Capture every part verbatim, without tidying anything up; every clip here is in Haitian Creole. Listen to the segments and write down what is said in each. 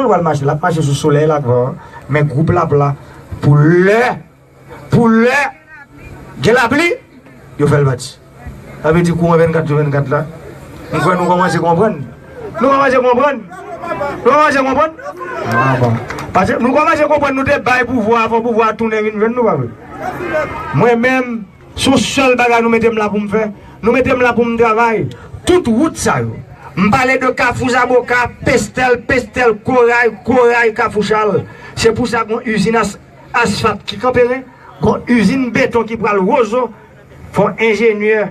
l pral mache, l ap mache sou solèy la ak van an, men gwoup l ap la pou lè, pou lè gen lapli, yo fè l pati. Sa vle di kouran vennkat sou vennkat la. M kwè nou kòmanse konprann. Nou kòmanse konprann. Nou kòmanse konprann. Ah, bon. Paske nou kòmanse konprann, nou te bay pouvwa a, fò pouvwa a tounen vin jwenn nou, pa vre? Mwen menm, se yon sèl bagay nou mete m la pou m fè. Nou mete m la pou m travay. Tout wout sa yo. M pale de Kafou Zaboka, Pestèl, Pestèl, Koray, Koray, Kafou Chal. Se pou sa gon izin as-, asfalt ki kanpe ren, gon izin beton ki pral Wozo, fò enjenyè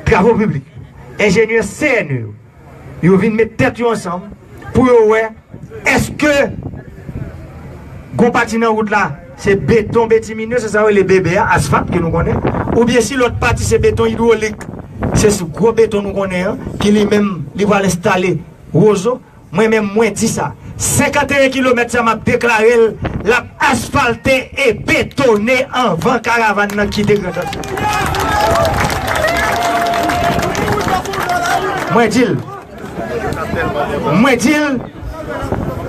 travo piblik, enjenyè C N E yo, yo vin met tèt yo ansanm pou yo wè èske gon pati nan wout la se beton bitiminye, se sa yo rele B B A, asfalt ke nou konnen, oubyen si lòt pati se beton idwolik, se sou gwo beton nou konnen an, ki li menm li pral enstale Wozo. Mwen menm, mwen di sa. Senkanteyen kilomèt sa, m ap deklare l, l ap asfalte e betone anvan karavàn nan kite Grandans. Mwen di l. Mwen di l.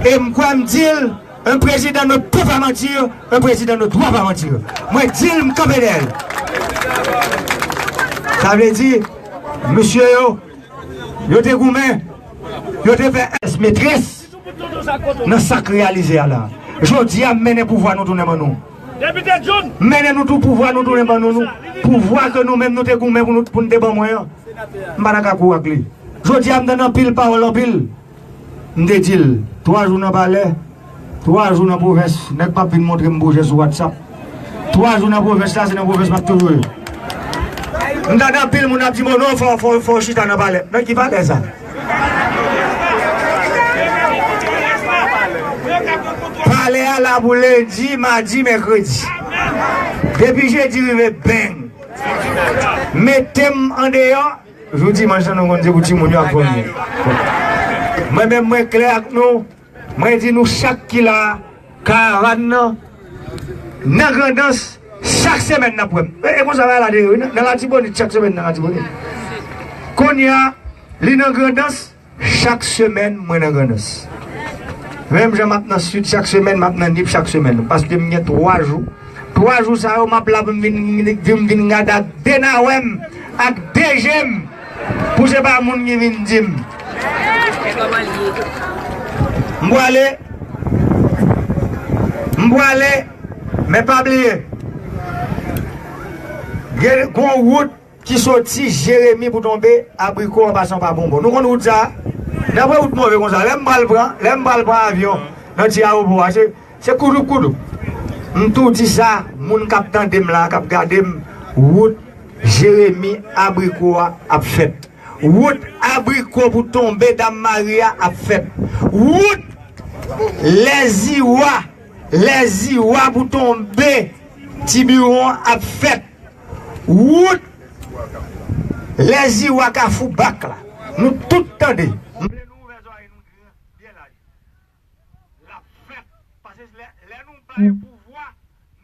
E m kwè m di l, un président ne peut pas mentir, un président ne doit pas mentir. Mwen di l, m kanpe dèyè l. Sa vle di, mesye yo, yo te goumen, yo te fè èsmetres nan sa k reyalize a la. Jodi a, m mennen pouvwa nou tounen ban nou. M mennen nou tou pouvwa nou tounen ban nou, nou. Pouvwa ke nou menm nou te goumen pou nou, pou nou te ban mwen an. M pa ta ka kouri ak li. Jodi a, m tande anpil pawòl, anpil. M te di l, twa jou nan palè, twa jou nan pwovens, nèg p ap vin montre m pwojè sou WhatsApp. Twa jou nan pwovens la, se nan pwovens m ap toujou ye. M tande anpil moun ap di m, "O non, fò, fò, fò w chita nan palè." Nan ki palè sa? Palè a la pou lendi, madi, mèkredi. Depi jedi rive beng. Mete m andeyò, jou dimanch lan nou konn se pou timoun yo ap fè. Mwen menm mwen klè ak nou. Mwen di nou chak ki la, karavàn nan, nan Grandans, chak semèn n ap wè m. E, e konsa bagay la te ye, wi, nan, nan Latibonit, chak semèn nan Latibonit. Kounye a, li nan Grandans, chak semèn mwen nan Grandans. Menm jan m ap nan Sid chak semèn, m ap nan Nip chak semèn. Paske m gen twa jou. Twa jou sa yo, m ap la pou m vin, vin, vin gade ak de nawè m, ak de je m. Pou se pa moun ki vin di m. M pwale, m pwale, men pa bliye. Gen, gon wout ki soti Jeremi pou tonbe Abriko an pasan pa Bonbon. Nou konn wout sa a? N ap wè wout move konsa. Lè m pral pran, lè m pral pran avyon nan ti ayewopò a, se, se koudoup koudoup. M tou di sa, moun k ap tande m la, k ap gade m, wout Jeremi Abriko a ap fèt. Wout Abriko pou tonbe Dam Mari a ap fèt. Wout Lèziwa, Lèziwa pou tonbe Tibiwon ap fèt. Wout Lèziwa Kafou Bak la. Nou tout tande. M vle nou ouvè zòrèy nou byen laj. L ap fèt. Paske lè, lè nou bay pouvwa,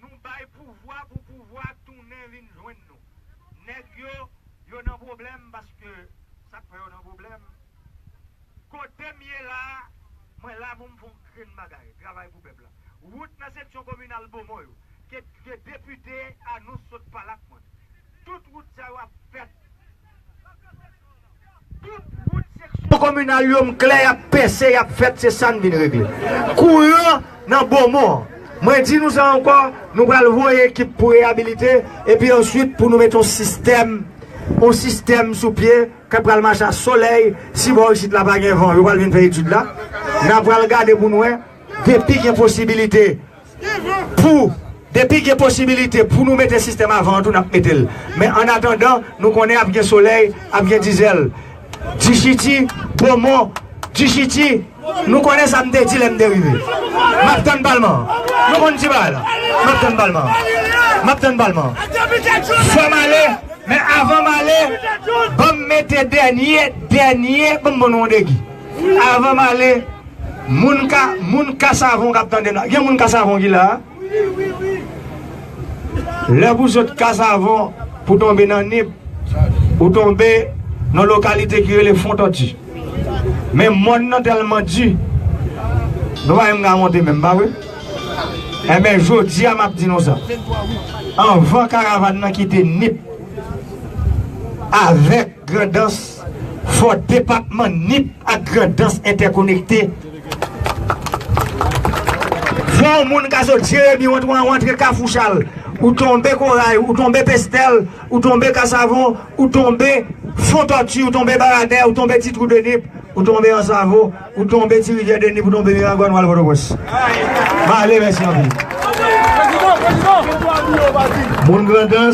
nou bay pouvwa pou pouvwa tounen vin jwenn nou. Nèg yo, yo nan pwoblèm paske sa k fè yo nan pwoblèm. Kote m ye la a, mwen la pou m fè yon grenn bagay, travay pou pèp la. Wout nan seksyon kominal Bomon yo, ke, ke depite a nou sot pale ak mwen. Tout wout sa yo ap fèt. Tout wout seksyon kominal yo, m klè, y ap pèse, y ap fèt, se sa n vin regle. Kouran nan Bomon. Mwen di nou sa ankò, nou pral voye ekip pou reyabilite, epi answit pou nou mete yon sistèm, yon sistèm sou pye, k ap pral mache a solèy, si bò isit la pa gen van, yo pral vin fè etid la. N a pral gade pou n wè, depi gen posibilite pou, depi gen posibilite pou nou mete sistèm a van an tou, n ap mete l. Men annatandan, nou konnen ap gen solèy, ap gen dizèl. Dichiti, Bomon, Dichiti, nou konnen sa m te di lè m te rive. M ap tann palman. Nou konn ti bagay la. M ap tann palman. M ap tann palman. Fò m ale, men avan m ale, ban m mete dènye, dènye, ban m ban nou yon degi. Avan m ale, moun ka, moun Kasavon k ap tande m la. Gen moun Kasavon ki la a? Lè pou sot Kasavon pou tonbe nan Nip, ou tonbe nan lokalite ki rele Fon Tòti. Men mòn nan tèlman di, Nou pa menm ka monte menm, pa vre? Enben, jodi a, m ap di nou sa. Anvan karavàn nan kite Nip avèk Grandans, fò depatman Nip ak Grandans entèkonekte. Fò yon moun ka sot Jeremi, ou antre, ou antre Kafou Chal, ou tonbe Koray, ou tonbe Pestèl, ou tonbe Kasavon, ou tonbe Fon Tòti, ou tonbe Baradè, ou tonbe Ti Twou de Nip, ou tonbe Ansavo, ou tonbe Ti Rivyè de Nip, ou tonbe Miragwàn, ou al Pòtoprens. M ale, mèsi anpil. Moun Grandans,